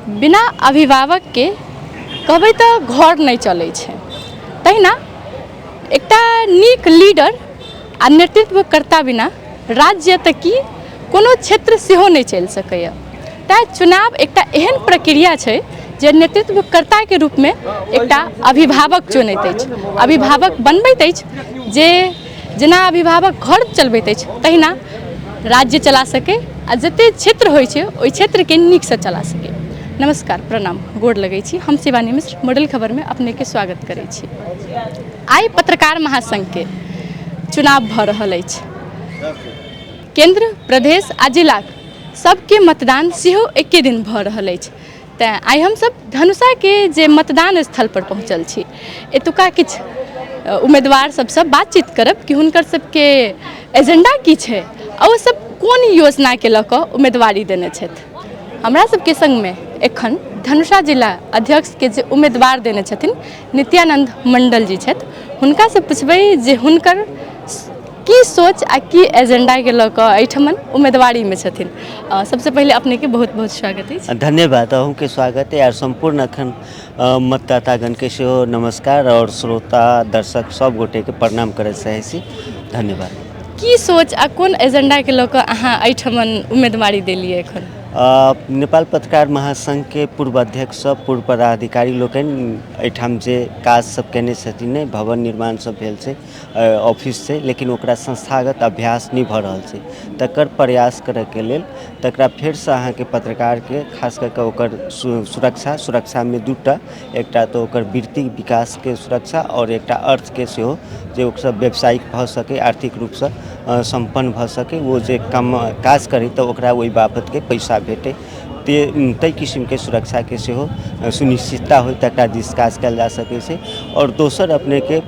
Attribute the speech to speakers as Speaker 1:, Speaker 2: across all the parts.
Speaker 1: बिना अभिभावकके कहबै तऽ घर नहि चलै छै। तहिना एकटा नीक लीडर आ नेतृत्वकर्ता बिना राज्य तऽ की कोनो क्षेत्र सेहो नहि चलि सकैए। तैँ चुनाव एकटा एहन प्रक्रिया छै जे नेतृत्वकर्ताके रूपमे एकटा अभिभावक चुनैत अछि, अभिभावक बनबैत अछि, जे जेना अभिभावक घर चलबैत अछि तहिना राज्य चला सकै आ जतेक क्षेत्र होइ छै ओहि क्षेत्रके नीकसँ चला सकै। नमस्कार, प्रणाम, गोर लगै छी। हम शिवानी मिश्र मॉडल खबरमे अपनेके स्वागत करै छी। आइ पत्रकार महासंघके चुनाव भऽ रहल अछि। केन्द्र, प्रदेश आ जिलाक सबके मतदान सेहो एके दिन भऽ रहल अछि। तैँ आइ हमसब धनुषाके जे मतदान स्थलपर पहुँचल छी, एतुका किछु उम्मीदवार सबसँ बातचीत करब कि हुनकर सबके एजेंडा की छै आ ओ सब कोन योजनाके लऽ कऽ उम्मीदवारी देने छथि। हमरा सबके सङ्गमे एखन धनुषा जिला अध्यक्षके जे उम्मीदवार देने छथिन नित्यानन्द मण्डल जी छथि। हुनकासँ पुछबै जे हुनकर की सोच आ की एजेंडाके लऽ कऽ एहिठमन उम्मीदवारीमे छथिन। सबसँ पहिले अपनेके बहुत बहुत स्वागत अछि। धन्यवाद,
Speaker 2: अहूँके स्वागत है आर सम्पूर्ण अखन मतदातागणके सेहो नमस्कार और श्रोता दर्शक सब गोटेके प्रणाम करय चाहै छी। धन्यवाद।
Speaker 1: की सोच आ कोन एजेंडाके लऽ कऽ अहाँ एहिठमन उम्मीदवारी देलियै एखन?
Speaker 2: नेपाल पत्रकार महासङ्घके पूर्व अध्यक्ष सब पूर्व पदाधिकारी लोकनि एहिठाम जे काज सब कयने छथिन, ने भवन निर्माण सब भेल छै, ऑफिस छै, लेकिन ओकरा संस्थागत अभ्यास नहि भऽ रहल छै, तकर प्रयास करैके लेल तकरा फेरसँ अहाँके पत्रकारके खास कऽ कऽ ओकर सुरक्षा, सुरक्षामे दू टा, एकटा तऽ ओकर वृत्ति विकासके सुरक्षा आओर एकटा अर्थके सेहो, जे ओसभ व्यावसायिक भऽ सकै, आर्थिक रूपसँ सम्पन्न भऽ सकै, ओ जे कम काज करै तऽ ओकरा ओहि बाबतके पैसा भेटै, ताहि किसिमके सुरक्षाके सेहो सुनिश्चितता होइ, तकरा दिस काज कयल जा सकै छै। आओर दोसर अपनेके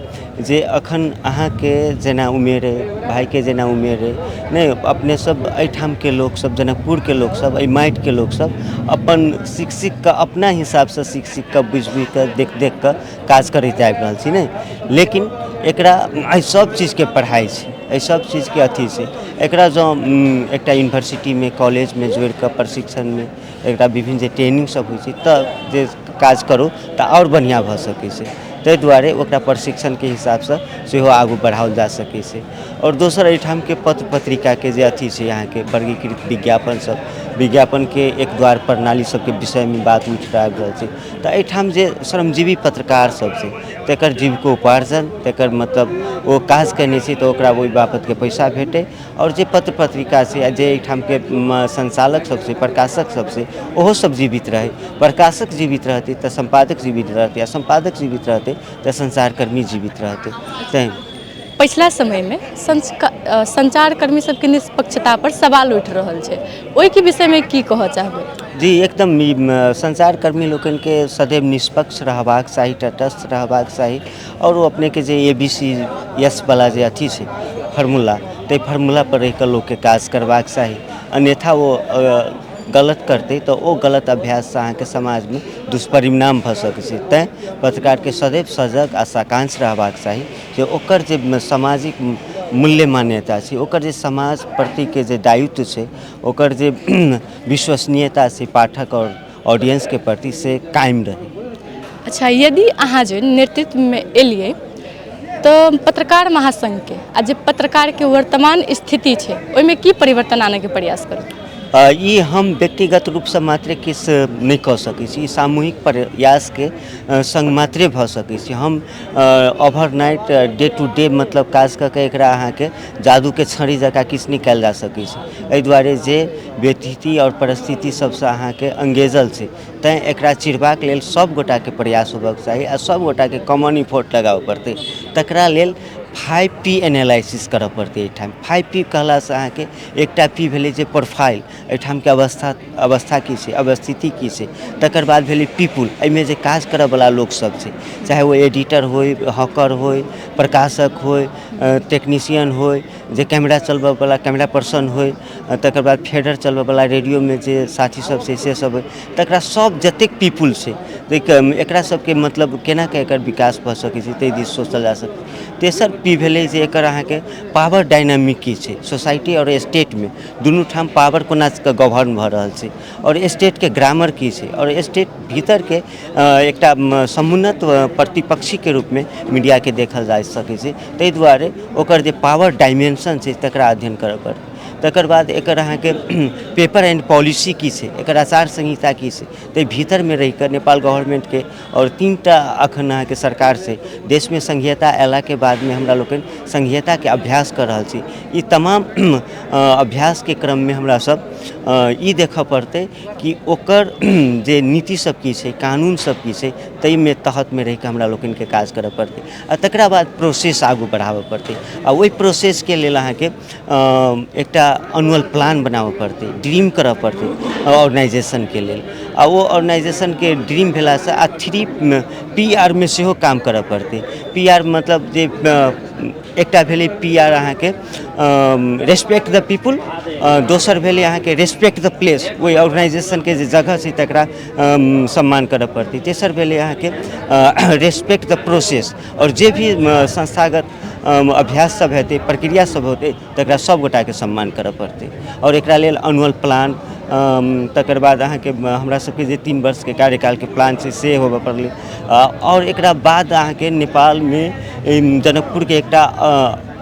Speaker 2: जे अखन अहाँके जेना उमेर अइ, भाइके जेना उमेर अइ, नहि अपने सब एहिठामके लोकसब, जनकपुरके लोकसब, एहि माटिके लोकसब अपन सीख सीखिकऽ अपना हिसाबसँ सीख सीखिकऽ बुझि बुझिकऽ देख देखिकऽ काज करैत आबि रहल छी, ने लेकिन एकरा एहि सब चीजके पढ़ाइ छै, एहि सब चीजके अथी छै। एकरा जँ एकटा यूनिवर्सिटीमे कॉलेजमे जोड़िकऽ प्रशिक्षणमे एकरा विभिन्न जे ट्रेनिंग सब होइ छै तऽ जे काज करू तऽ आओर बढ़िआँ भऽ सकै छै। ताहि दुआरे ओकरा प्रशिक्षणके हिसाबसँ सेहो आगू बढ़ाओल जा सकै छै। आओर दोसर एहिठामके पत्र पत्रिकाके जे अथी छै, अहाँके वर्गीकृत विज्ञापन सब, विज्ञापनके एक द्वार प्रणाली सबके विषयमे बात उठि आबि रहल छै, तऽ एहिठाम जे श्रमजीवी पत्रकार सब छै तकर जीविकोपार्जन, तकर मतलब ओ काज कयने छै तऽ ओकरा ओहि बाबतके पैसा भेटै, आओर जे पत्र पत्रिका छै आ जे एहिठामके संचालक सब छै, प्रकाशक सब छै, ओहो सब जीवित रहै। प्रकाशक जीवित रहतै तऽ सम्पादक जीवित रहतै, आ सम्पादक जीवित रहतै तऽ संचारकर्मी जीवित रहतै। तैँ
Speaker 1: पछिला समयमे संचारकर्मी सबके निष्पक्षता पर सवाल उठि रहल छै, ओहिके विषयमे की कहऽ चाहबै?
Speaker 2: जी एकदम, संचारकर्मी लोकनिके सदैव निष्पक्ष रहबाक चाही, तटस्थ रहबाक चाही, आओर ओ अपनेके जे ए बी सी एस वला जे अथी छै फॉर्मूला, ताहि फॉर्मूलापर रहिकऽ लोकके काज करबाक चाही, अन्यथा ओ गलत करतै तऽ ओ गलत अभ्याससँ अहाँके समाजमे दुष्परिणाम भऽ सकै छै। तैँ पत्रकारके सदैव सजग आ साकांक्ष रहबाक चाही जे ओकर जे सामाजिक मूल्य मान्यता छै, ओकर जे समाज प्रतिके जे दायित्व छै, ओकर जे विश्वसनीयता छै पाठक आओर ऑडियंसके प्रति, से कायम रहै।
Speaker 1: अच्छा, यदि अहाँ जे नेतृत्वमे एलियै तऽ पत्रकार महासङ्घके आ जे पत्रकारके वर्तमान स्थिति छै ओहिमे की परिवर्तन आनैके प्रयास करबै?
Speaker 2: ई हम व्यक्तिगत रूपसँ मात्रे किछु नहि कऽ सकै छी, ई सामूहिक प्रयासके सङ्ग मात्रे भऽ सकै छै। हम ओवरनाइट डे टू डे मतलब काज कऽ के एकरा अहाँके जादूके छड़ी जकाँ किछु नहि कयल जा सकै छै, एहि दुआरे जे व्यथिति आओर परिस्थिति सबसँ अहाँके अंगेजल छै, तैँ एकरा चिरबाक लेल सब गोटाके प्रयास होबऽके चाही आ सब गोटाके कॉमन इफोर्ट लगाबऽ पड़तै। तकरा लेल 5 पी एनालिसिस करऽ पड़तै। एहिठाम 5 पी कहलासँ अहाँके एकटा पी भेलै जे प्रोफाइल, एहिठामके अवस्था अवस्था की छै, अवस्थिति की छै। तकर बाद भेलै पीपुल, एहिमे जे काज करऽवला लोकसब छै, चाहे ओ एडिटर होइ, हॉकर होइ, प्रकाशक होइ, टेक्नीशियन होइ, जे कैमरा चलबऽवला कैमरा पर्सन होइ, तकर बाद फेडर चलबऽवला रेडियोमे जे साथी सब छै से सब होइ, तकरा सब जतेक पीपुल छै तऽ एकरा सबके मतलब केनाके एकर विकास भऽ सकै छै ताहि दिस सोचल जा सकै छै। तेसर पी भेलै जे एकर अहाँके पावर डायनामिक की छै सोसाइटी आओर स्टेटमे, दुनू ठाम पावर कोना कऽ गवर्न भऽ रहल छै, आओर स्टेटके ग्रामर की छै, आओर स्टेट भीतरके एकटा समुन्नत प्रतिपक्षीके रूपमे मीडियाके देखल जा सकै छै। ताहि दुआरे ओकर जे पावर डायमेंशन छै तकरा अध्ययन करऽ पड़तै। तकर बाद एकर अहाँके पेपर एंड पॉलिसी की छै, एकर आचार संहिता की छै, ताहि भीतरमे रहिकऽ नेपाल गवर्नमेन्टके आओर 3टा अखन अहाँके सरकार छै देशमे संघीयता अयलाके बादमे हमरा लोकनि संघीयताके अभ्यास कऽ रहल छी। ई तमाम अभ्यासके क्रममे हमरा सब ई देखऽ पड़तै कि ओकर जे नीति सब की छै, कानून सब की छै, ताहिमे तहतमे रहिकऽ हमरा लोकनिके काज करऽ पड़तै आ तकरा बाद प्रोसेस आगू बढ़ाबऽ पड़तै। आ ओहि प्रोसेसके लेल अहाँके एकटा एनुअल प्लान बनाबऽ पड़तै, ड्रीम करऽ पड़तै ऑर्गेनाइजेशनके लेल, आ ओ ऑर्गेनाइजेशनके ड्रीम भेलासँ आ 3 PR मे सेहो काम करऽ पड़तै। PR मतलब जे एकटा भेलै PR अहाँके रेस्पेक्ट द पीपुल, दोसर भेलै अहाँके रेस्पेक्ट द प्लेस, ओहि ऑर्गेनाइजेशनके जे जगह छै तकरा सम्मान करऽ पड़तै। तेसर भेलै अहाँके रेस्पेक्ट द प्रोसेस, आओर जे भी संस्थागत अभ्यास सब हेतै, प्रक्रिया सब होतै, तकरा सब गोटाके सम्मान करऽ पड़तै। आओर एकरा लेल एनुअल प्लान, तकर बाद अहाँके हमरा सबके जे 3 वर्षके कार्यकालके प्लान छै से होबऽ पड़लै। आओर एकरा बाद अहाँके नेपालमे जनकपुरके एकटा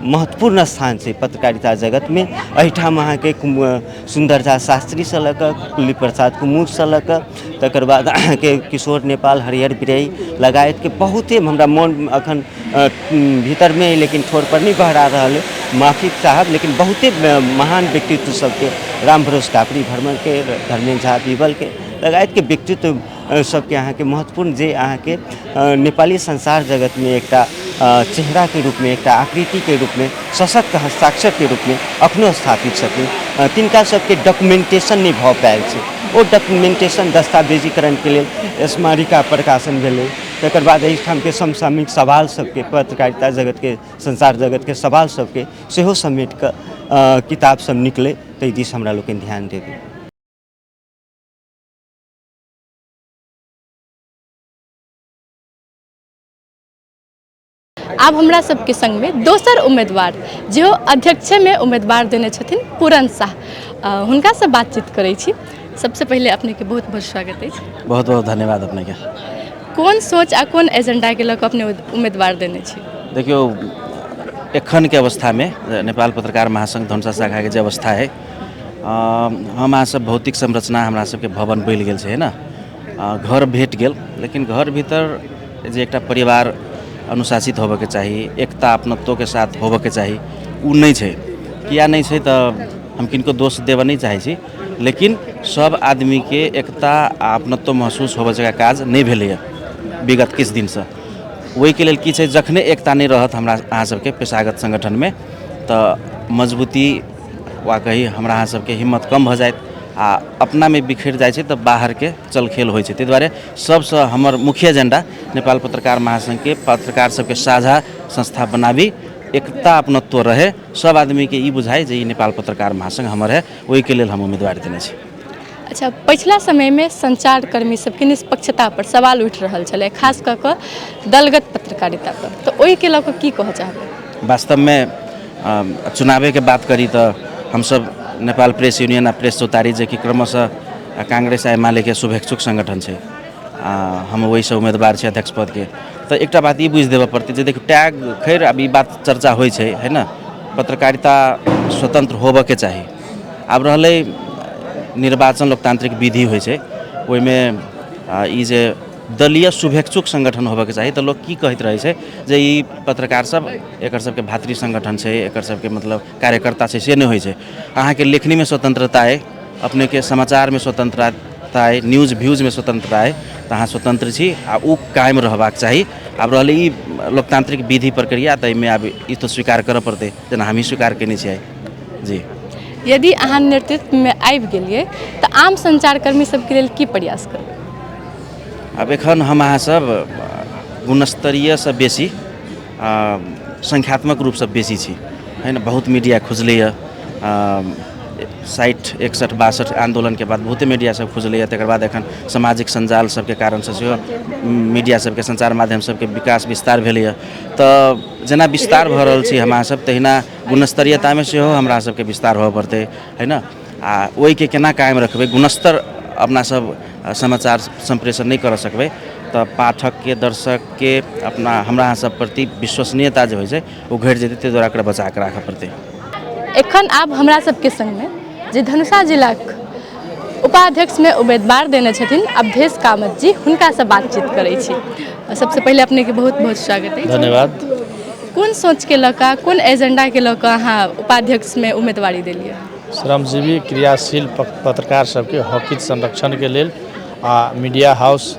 Speaker 2: महत्वपूर्ण स्थान छै पत्रकारिता जगतमे। एहिठाम अहाँके सुन्दर झा शास्त्रीसँ लऽ कऽ कुलदीप प्रसाद कुमुदसँ लऽ कऽ तकर बाद अहाँके किशोर नेपाल, हरिहर बिरही लगायतके बहुते हमरा मोन अखन भीतरमे अइ लेकिन ठोरपर नहि बहरा रहल अइ, माफी चाहब, लेकिन बहुते महान व्यक्तित्व सबके, राम भरोस कापड़ी भ्रमरके, धर्मेन्द्र झा बीबलके लगायतके व्यक्तित्व सबके अहाँके महत्वपूर्ण जे अहाँके नेपाली संसार जगतमे एकटा चेहराके रूपमे, एकटा आकृतिके रूपमे, सशक्त हस्ताक्षरके रूपमे अखनो स्थापित छथिन, तिनका सबके डॉक्युमेंटेशन नहि भऽ पायल छै। ओ डॉक्युमेंटेशन दस्तावेजीकरणके लेल स्मारिका प्रकाशन भेलै। तकर बाद एहिठामके समसामयिक सवाल सबके, पत्रकारिता जगतके, संसार जगतके सवाल सबके सेहो समेट कऽ किताब सब निकलै, ताहि दिस हमरा लोकनि ध्यान देबै।
Speaker 1: आब हमरा सबके संगमे दोसर उम्मीदवार जो अध्यक्षमे उम्मीदवार देने छथिन पूरन साह, हुनकासँ बातचीत करै छी। सबसे पहिले अपनेके बहुत बहुत स्वागत अछि।
Speaker 3: बहुत बहुत धन्यवाद अपनेके।
Speaker 1: कोन सोच आ कोन एजेंडाके लऽ कऽ अपने उम्मीदवार देने छी?
Speaker 3: देखियौ, एखनके अवस्थामे नेपाल पत्रकार महासंघ धनुषा शाखाके जे अवस्था है, हम अहाँ सब भौतिक संरचना हमरा सबके भवन बनि गेल छै, है ना, घर भेट गेल, लेकिन घर भीतर जे एकटा परिवार अनुशासित होबऽके चाही, एकता अपनत्वके साथ होबऽके चाही, उ नहि छै। किया नहि छै तऽ हम किनको दोष देबऽ नहि चाहै छी, लेकिन सब आदमीके एकता आ अपनत्व महसूस होबऽ जकाँ काज नहि भेलैए विगत किछु दिनसँ। ओहिके लेल की छै, जखने एकता नहि रहत हमरा अहाँ सबके पेशागत सङ्गठनमे तऽ मजबूती वा कही हमरा अहाँ सबके हिम्मत कम भऽ जायत आ अपनामे बिखरि जाइ छै तऽ बाहरके चलखेल होइ छै। ताहि दुआरे सबसँ हमर मुख्य एजेंडा नेपाल पत्रकार महासङ्घके पत्रकार सबके साझा संस्था बनाबी, एकता अपनत्व रहे, सब आदमीके ई बुझाइ जे ई नेपाल पत्रकार महासङ्घ हमर है, ओहिके लेल हम उम्मीदवारी देने छी।
Speaker 1: अच्छा, पछिला समयमे संचारकर्मी सबके निष्पक्षता पर सवाल उठि रहल छलै, खास कऽ कऽ दलगत पत्रकारिता पर, तऽ ओहिके लऽ कऽ की कहऽ चाहबै?
Speaker 3: वास्तवमे चुनावेके बात करी तऽ हमसब नेपाल प्रेस यूनियन आ प्रेस चौतारी जेकि क्रमशः कांग्रेस आ एमालेके शुभेच्छुक सङ्गठन छै, हम ओहिसँ उम्मीदवार छी अध्यक्ष पदके। तऽ एकटा बात ई बुझि देबऽ पड़तै जे देखियौ टैग, खैर आब ई बात चर्चा होइ छै, है ने, पत्रकारिता स्वतन्त्र होबऽके चाही। आब रहलै निर्वाचन लोकतान्त्रिक विधि होइ छै, ओहिमे ई जे दलीय शुभेच्छुक सङ्गठन होबऽके चाही, तऽ लोक की कहैत रहै छै जे ई पत्रकार सब एकर सबके भातृ सङ्गठन छै, एकर सबके मतलब कार्यकर्ता छै, से नहि होइ छै। अहाँके लेखनीमे स्वतन्त्रता अइ, अपनेके समाचारमे स्वतन्त्रता अइ, न्यूज व्यूजमे स्वतन्त्रता अइ, तऽ अहाँ स्वतन्त्र छी आ ओ कायम रहबाक चाही। आब रहलै ई लोकतान्त्रिक विधि प्रक्रिया, तऽ एहिमे आब ई तऽ स्वीकार करऽ पड़तै, जेना हमही स्वीकार केने छियै। जी,
Speaker 1: यदि अहाँ नेतृत्वमे आबि गेलियै तऽ आम संचारकर्मी सबके लेल की प्रयास करबै?
Speaker 3: आब एखन हम अहाँ सब गुणस्तरीयसँ बेसी संख्यात्मक रूपसँ बेसी छी, है ने, बहुत मीडिया खुजलैए, 60 61 62 आन्दोलनके बाद बहुते मीडिया सब खुजलैए। तकर बाद एखन सामाजिक सञ्जाल सबके कारणसँ सेहो मीडिया सबके, सञ्चार माध्यम सबके विकास विस्तार भेलैए। तऽ जेना विस्तार भऽ रहल छी हमरा सब, तहिना गुणस्तरीयतामे सेहो हमरा सबके विस्तार होबऽ पड़तै, है ने? आ ओहिके केना कायम रखबै गुणस्तर, अपना सब समाचार सम्प्रेषण नहि करऽ सकबै तऽ पाठकके, दर्शकके अपना हमरा अहाँ सब प्रति विश्वसनीयता जे होइ छै ओ घटि जेतै। ताहि दुआरे ओकरा बचा कऽ राखऽ पड़तै।
Speaker 1: एखन आब हमरा सबके संगमे जे धनुषा जिलाक उपाध्यक्षमे उम्मीदवार देने छथिन अवधेश कामत जी, हुनकासँ बातचीत करै छी। सबसँ पहिले अपनेके बहुत बहुत स्वागत अछि।
Speaker 4: धन्यवाद।
Speaker 1: कोन सोचके लऽ कऽ, कोन एजेंडाके लऽ कऽ अहाँ उपाध्यक्षमे उम्मीदवारी देलियै?
Speaker 4: श्रमजीवी क्रियाशील पत्रकार सबके हकित संरक्षणके लेल आ मीडिया हाउस,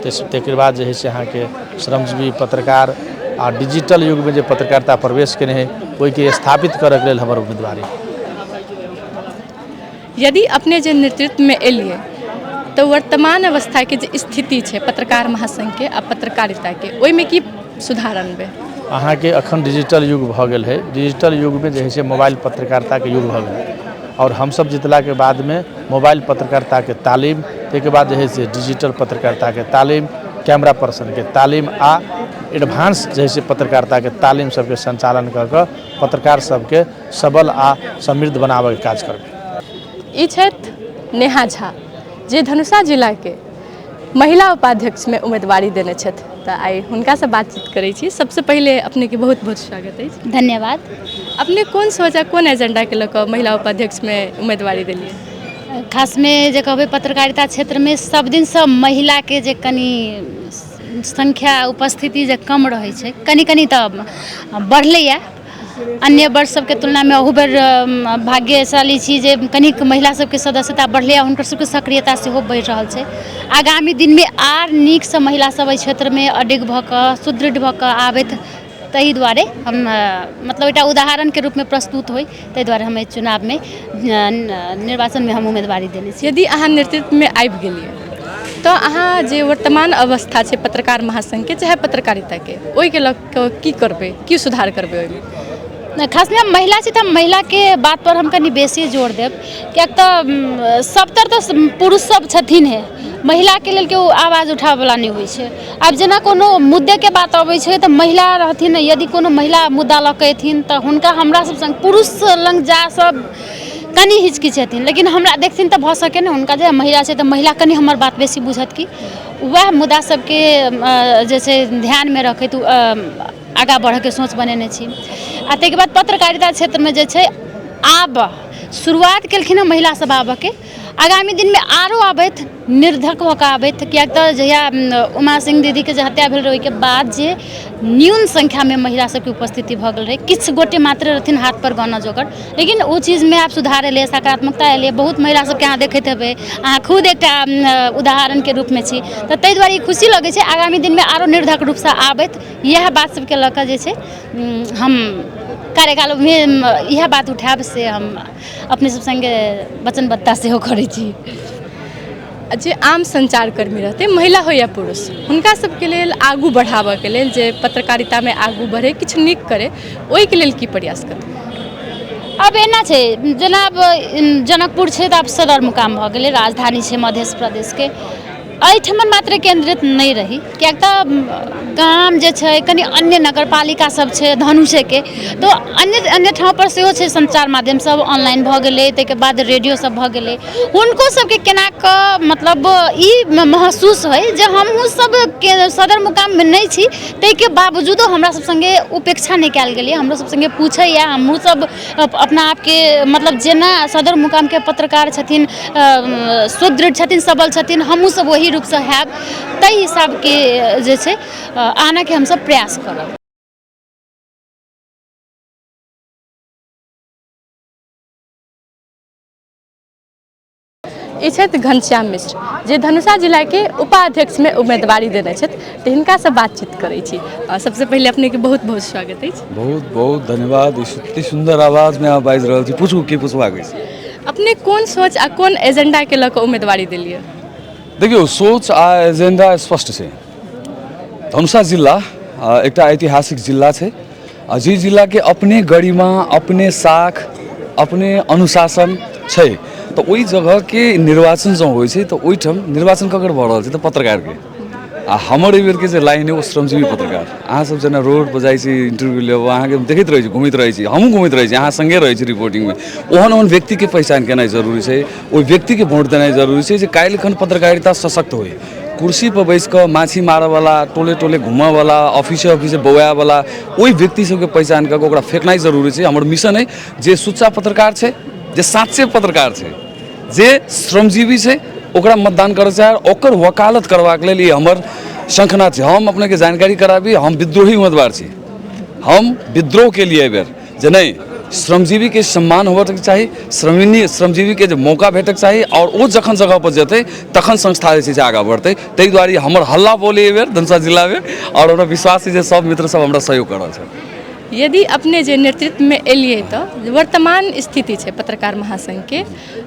Speaker 4: तकर बाद जे है से अहाँके श्रमजीवी पत्रकार आ डिजिटल युगमे जे पत्रकारिता प्रवेश केने है ओहिके स्थापित करैके लेल हमर उम्मीदवारी।
Speaker 1: यदि अपने जे नेतृत्वमे एलियै तऽ वर्तमान अवस्थाके जे स्थिति छै पत्रकार महासंघके आ पत्रकारिताके, ओहिमे की सुधार अनबै?
Speaker 4: अहाँके अखन डिजिटल युग भऽ गेल है। डिजिटल युगमे जे है से मोबाइल पत्रकारिताके युग भऽ गेल, आओर हमसब जितलाके बादमे मोबाइल पत्रकारिताके तालीम, ताहिके बाद जे है से डिजिटल पत्रकारिताके तालीम, कैमरा पर्सनके तालीम आ एडवांस जे है से पत्रकारिताके तालीम सबके सञ्चालन कऽ कऽ पत्रकार सबके सबल आ समृद्ध बनाबैके काज करबै।
Speaker 1: ई छथि नेहा झा, जे धनुषा जिलाके महिला उपाध्यक्षमे उम्मीदवारी देने छथि। तऽ आइ हुनकासँ बातचीत करै छी। सबसँ पहिले अपनेके बहुत बहुत स्वागत अछि।
Speaker 5: धन्यवाद।
Speaker 1: अपने कोन सोच आ कोन एजेंडाके लऽ कऽ महिला उपाध्यक्षमे उम्मीदवारी देलियै?
Speaker 5: खासमे जे कहबै, पत्रकारिता क्षेत्रमे सब दिनसँ महिलाके जे कनि संख्या उपस्थिति जे कम रहै छै, कनि कनि तऽ बढ़लैए अन्य वर्ष सबके तुलनामे। अहू बेर भाग्यशाली छी जे कनिक महिला सबके सदस्यता बढ़लैए, हुनकर सबके सक्रियता सेहो बढ़ि रहल छै। आगामी दिनमे आर नीकसँ महिला सब एहि क्षेत्रमे अडिग भऽ कऽ, सुदृढ़ भऽ कऽ आबथि, ताहि दुआरे हम मतलब एकटा उदाहरणके रूपमे प्रस्तुत होइ, ताहि दुआरे हम एहि चुनावमे, निर्वाचनमे हम उम्मीदवारी देने छी।
Speaker 1: यदि अहाँ नेतृत्वमे आबि गेलियै तऽ अहाँ जे वर्तमान अवस्था छै पत्रकार महासंघके चाहे पत्रकारिताके, ओहिके लऽ कऽ की करबै, की सुधार करबै ओहिमे?
Speaker 5: खासमे हम महिला छी तऽ हम महिलाके बात पर हम कनि बेसी जोर देब, किएक तऽ सबतर तऽ पुरुष सब छथिन हे, महिलाके लेल केओ आवाज उठाबैवला नहि होइ छै। आब जेना कोनो मुद्देके बात अबै छै तऽ महिला रहथिन, यदि कोनो महिला मुद्दा लऽ कऽ एथिन तऽ हुनका हमरा सब संग पुरुष लग जा सब कनि हिचकिचेथिन, लेकिन हमरा देखथिन तऽ भऽ सकै ने हुनका जे महिला छै तऽ महिला कनि हमर बात बेसी बुझत। कि वएह मुद्दा सबके जे छै ध्यानमे रखैत आगाँ बढ़ऽके सोच बनेने छी। आ ताहिके बाद पत्रकारिता क्षेत्रमे जे छै आब शुरुआत केलखिन हँ महिला सब आबऽके, आगामी दिनमे आरो आबथि, निर्धक भऽ कऽ आबथि, किएक तऽ जहिया उमा सिंह दीदीके जे हत्या भेल रहै ओहिके बाद जे न्यून संख्यामे महिला सबके उपस्थिति भऽ गेल रहै, किछु गोटे मात्र रहथिन हाथ पर गनऽ जोगर, लेकिन ओ चीजमे आब सुधार एलै, सकारात्मकता एलै। बहुत महिला सबके अहाँ देखैत हेबै, अहाँ खुद एकटा उदाहरणके रूपमे छी, तऽ ताहि दुआरे ई खुशी लगै छै। आगामी दिनमे आरो निर्धक रूपसँ आबथि, इएह बात सबके लऽ कऽ जे छै हम कार्यकालमे इएह बात उठायब, से हम अपने सब सङ्गे वचनबद्धता सेहो करै छी।
Speaker 1: जे आम सञ्चारकर्मी रहतै, महिला हो या पुरुष, हुनका सबके लेल आगू बढ़ाबऽके लेल, जे पत्रकारितामे आगू बढ़े, किछु नीक करे, ओहिके लेल की प्रयास करबै?
Speaker 5: आब एना छै, जेना आब जनकपुर छै तऽ आब सदर मुकाम भऽ गेलै, राजधानी छै मध्य प्रदेशके, एहिठमन मात्र केन्द्रित नहि रही, किएक तऽ गाम जे छै कनि अन्य नगरपालिका सब छै धनुषेके, तऽ अन्य अन्य ठाम पर सेहो छै। सञ्चार माध्यम सब ऑनलाइन भऽ गेलै, ताहिके बाद रेडियो सब भऽ गेलै, हुनको सबके केना कऽ मतलब ई महसूस होइ जे हमहूँ सब के सदर मुकाममे नहि छी, ताहिके बावजूदो हमरा सब सङ्गे उपेक्षा नहि कयल गेलै, हमरो सब सङ्गे पूछैए, हमहूँ सब अपना आपके मतलब जेना सदर मुकामके पत्रकार छथिन, सुदृढ़ छथिन, सबल छथिन, हमहूँ सब ओही रूपसँ हैब, ताहि हिसाबके जे छै आनऽके हमसब प्रयास करब।
Speaker 1: ई छथि घनश्याम मिश्र, जे धनुषा जिलाके उपाध्यक्षमे उम्मीदवारी देने छथि, तऽ हिनकासँ बातचीत करै छी। सबसँ पहिले अपनेके बहुत बहुत स्वागत अछि।
Speaker 6: बहुत बहुत धन्यवाद। अति सुन्दर आवाजमे अहाँ बाजि रहल छी। पूछू, की पुछबाक अछि?
Speaker 1: अपने कोन सोच आ कोन एजेंडाके लऽ कऽ उम्मीदवारी देलियै?
Speaker 6: देखियौ, सोच आ एजेंडा स्पष्ट छै। धनुषा जिला एकटा ऐतिहासिक जिला छै, आ जे जिलाके अपने गरिमा, अपने साख अपने अनुशासन छै। तऽ ओहि जगहके निर्वाचन जँ होइ छै तऽ ओहिठाम निर्वाचन ककर भऽ रहल छै? तऽ पत्रकारके। आ हमर एहि बेरके जे लाइन अइ ओ श्रमजीवी पत्रकार। अहाँसभ जेना रोड पर जाइ छी इंटरव्यू लेबऽ, अहाँके हम देखैत रहै छी, घुमैत रहै छी, हमहूँ घुमैत रहै छी, अहाँ सङ्गे रहै छी रिपोर्टिंगमे। ओहन ओहन व्यक्तिके पहिचान केनाइ जरूरी छै, ओहि व्यक्तिके वोट देनाइ जरूरी छै जे काल्हि खन पत्रकारिता सशक्त होइ। कुर्सी पर बैस कऽ माछी मारऽवला, टोले टोले घूमऽवला, ऑफिसे ऑफिसे बौआएवला ओहि व्यक्ति सबके पहिचान कऽ कऽ ओकरा फेकनाइ जरूरी छै। हमर मिशन अइ जे सुच्चा पत्रकार छै, जे साँचे पत्रकार छै, जे श्रमजीवी छै, ओकरा मतदान करऽ चाहे, ओकर वकालत करबाक लेल ई हमर शंखनाद छै। हम अपनेके जानकारी कराबी, हम विद्रोही उम्मीदवार छी। हम विद्रोह के लिए एहिबेर जे नहि, श्रमजीवीके सम्मान होबऽके चाही, श्रमिणी श्रमजीवीके जे मौका भेटक चाही, आओर ओ जखन जगह पर जेतै तखन संस्था जे छै से आगाँ बढ़तै। ताहि दुआरे हमर हल्ला बोल एहिबेर धनुषा जिलामे, आओर हमरा विश्वास छै जे सब मित्र सब हमरा सहयोग कऽ रहल छथि।
Speaker 1: यदि अपने जे नेतृत्वमे एलियै तऽ वर्तमान स्थिति छै पत्रकार महासङ्घके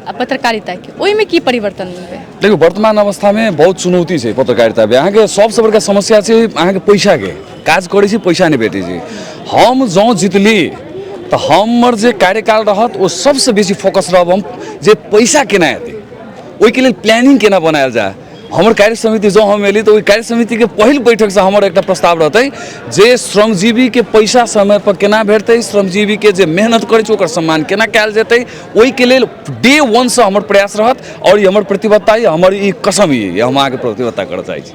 Speaker 1: आ पत्रकारिताके, ओहिमे की परिवर्तन अनबै?
Speaker 6: देखियौ, वर्तमान अवस्थामे बहुत चुनौती छै पत्रकारितामे। अहाँके सबसँ बड़का समस्या छै अहाँके पैसाके। काज करै छी, पैसा नहि भेटै छै। हम जँ जितली तऽ हमर जे कार्यकाल रहत ओ सबसँ बेसी फोकस रहब हम जे पैसा केना एतै, ओहिके लेल प्लानिंग केना बनायल जाय। हमर कार्य समिति जँ हम एली तऽ ओहि कार्य समितिके पहिल बैठकसँ हमर एकटा प्रस्ताव रहतै जे श्रमजीवीके पैसा समयपर केना भेटतै, श्रमजीवीके जे मेहनत करै छै ओकर सम्मान केना कयल जेतै। ओहिके लेल डे वनसँ हमर प्रयास रहत, आओर ई हमर प्रतिबद्धता अइ, हमर ई कसम अइ, हम अहाँके प्रतिबद्धता करऽ चाहै छी।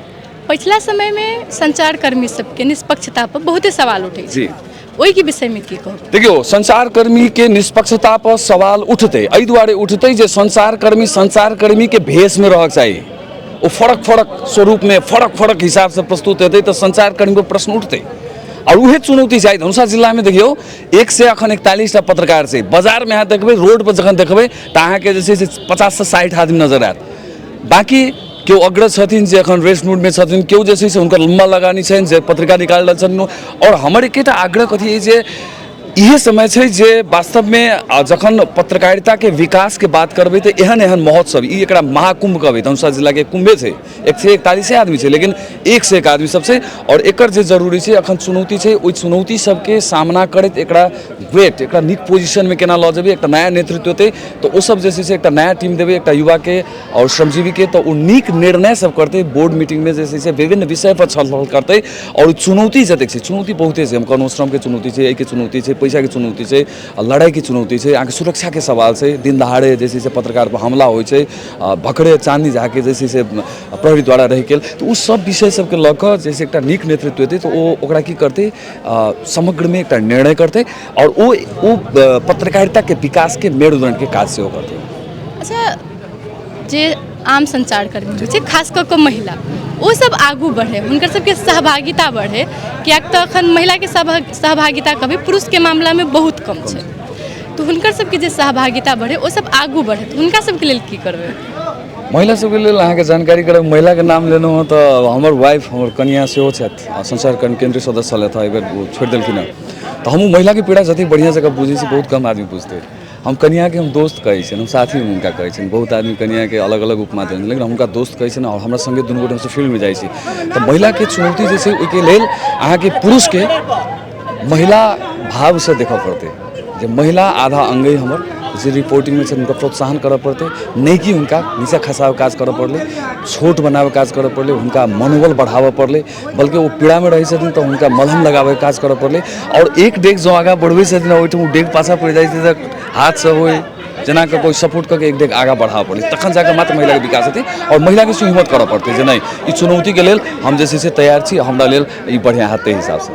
Speaker 1: पछिला समयमे संचारकर्मी सबके निष्पक्षता पर बहुते सवाल उठै छै
Speaker 6: जी।
Speaker 1: ओहिके विषयमे की कहब?
Speaker 6: देखियौ, संचारकर्मीके निष्पक्षता पर सवाल उठतै, एहि दुआरे उठतै जे संचारकर्मी संचारकर्मीके भेषमे रहक चाही। ओ फरक फरक स्वरूपमे फरक फरक हिसाबसँ प्रस्तुत हेतै तऽ संचारकर्मी पर प्रश्न उठतै, आओर उहे चुनौती छै। धनुषा जिलामे देखियौ, एक सए अखन 41टा पत्रकार छै। बाजारमे अहाँ देखबै, रोड पर जखन देखबै तऽ अहाँके जे छै से 50 से 60 आदमी नजर आयत। बाँकी केओ अग्रज छथिन जे एखन रेस्ट मोडमे छथिन, केओ जे छै से हुनकर लम्बा लगानी छनि जे पत्रिका निकालि रहल छथिन। आओर हमर एकेटा आग्रह कथी अइ जे इहे समय छै जे वास्तवमे जखन पत्रकारिताके विकासके बात करबै तऽ एहन एहन महोत्सव, ई एकरा महाकुम्भ कहबै, धनुषा जिलाके कुम्भे छै, 141 आदमी छै, लेकिन एक से एक आदमी सब छै। आओर एकर जे जरूरी छै, एखन चुनौती छै, ओहि चुनौती सबके सामना करैत एकरा ग्रेट, एकरा नीक पोजिशनमे केना लऽ जेबै, एकटा नया नेतृत्व हेतै तऽ ओसब जे छै से एकटा नया टीम देबै एकटा युवाके आओर श्रमजीवीके, तऽ ओ नीक निर्णय सब करतै। बोर्ड मीटिंगमे जे छै से विभिन्न विषयपर छलफल करतै। आओर चुनौती जतेक छै, चुनौती बहुते छै। हम कहलहुँ, श्रमके चुनौती छै, एहिके चुनौती छै, पैसाके चुनौती छै, लड़ाइके चुनौती छै, अहाँके सुरक्षाके सवाल छै। दिन दहाड़े जे छै से पत्रकारपर हमला होइ छै, भखरे चाँदनी झाके जे छै से प्रहरी द्वारा रहि गेल। तऽ ओ सब विषय सबके लऽ कऽ जे छै एकटा नीक नेतृत्व हेतै तऽ ओ ओकरा की करतै, समग्रमे एकटा निर्णय करतै, आओर ओ पत्रकारिताके विकासके मेरुदण्डके काज सेहो करतै।
Speaker 1: अच्छा, जे आम संचारकर्मी होइ छै, खास कऽ कऽ महिला, ओसब आगू बढ़े, हुनकर सबके सहभागिता बढ़े, किएक तऽ एखन महिलाके सहभागिता कहबै पुरुषके मामलामे बहुत कम छै, तऽ हुनकर सबके जे सहभागिता बढ़े, ओसब आगू बढ़े, तऽ हुनका सबके लेल की करबै?
Speaker 6: महिला सबके लेल अहाँके जानकारी करब, महिलाके नाम लेलहुँ हँ तऽ हमर वाइफ, हमर कनियाँ सेहो छथि आ संचारकर्मी केन्द्रीय सदस्य छलथि हँ, एहिबेर ओ छोड़ि देलखिन हँ। तऽ हमहूँ महिलाके पीड़ा जतेक बढ़िआँ जकाँ बुझै छी, बहुत कम आदमी बुझतै। हम कनियाँके हम दोस्त कहै छियनि, हम साथी हुनका कहै छियनि। बहुत आदमी कनियाँके अलग अलग उपमा देलनि, लेकिन हम हुनका दोस्त कहै छियनि, आओर हमरा सङ्गे दुनू गोटे हमसभ फील्डमे जाइ छी। तऽ महिलाके चुनौती जे छै, ओहिके लेल अहाँके पुरुषके महिला भावसँ देखऽ पड़तै जे महिला आधा अङ्ग अइ हमर, जे रिपोर्टिंगमे छै हुनका प्रोत्साहन करऽ पड़तै, नहि कि हुनका नीचा खसाबऽ काज करऽ पड़लै, छोट बनाबऽ काज करऽ पड़लै, हुनका मनोबल बढ़ाबऽ पड़लै, बल्कि ओ पीड़ामे रहै छथिन तऽ हुनका मलहम लगाबैके काज करऽ पड़लै। आओर एक डेग जँ आगाँ बढ़बै छथिन आ ओहिठाम ओ डेग पाछाँ पड़ि जाइ छै तऽ हाथसँ होइ जेना कऽ कोइ सपोर्ट कऽ के एक डेग आगाँ बढ़ाबऽ पड़लै, तखन जाकऽ मात्र महिलाके विकास हेतै। आओर महिलाके सेहो हिम्मत करऽ पड़तै जे नहि, ई चुनौतीके लेल हम जे छै से तैयार छी, हमरा लेल ई बढ़िआँ हैत ताहि हिसाबसँ।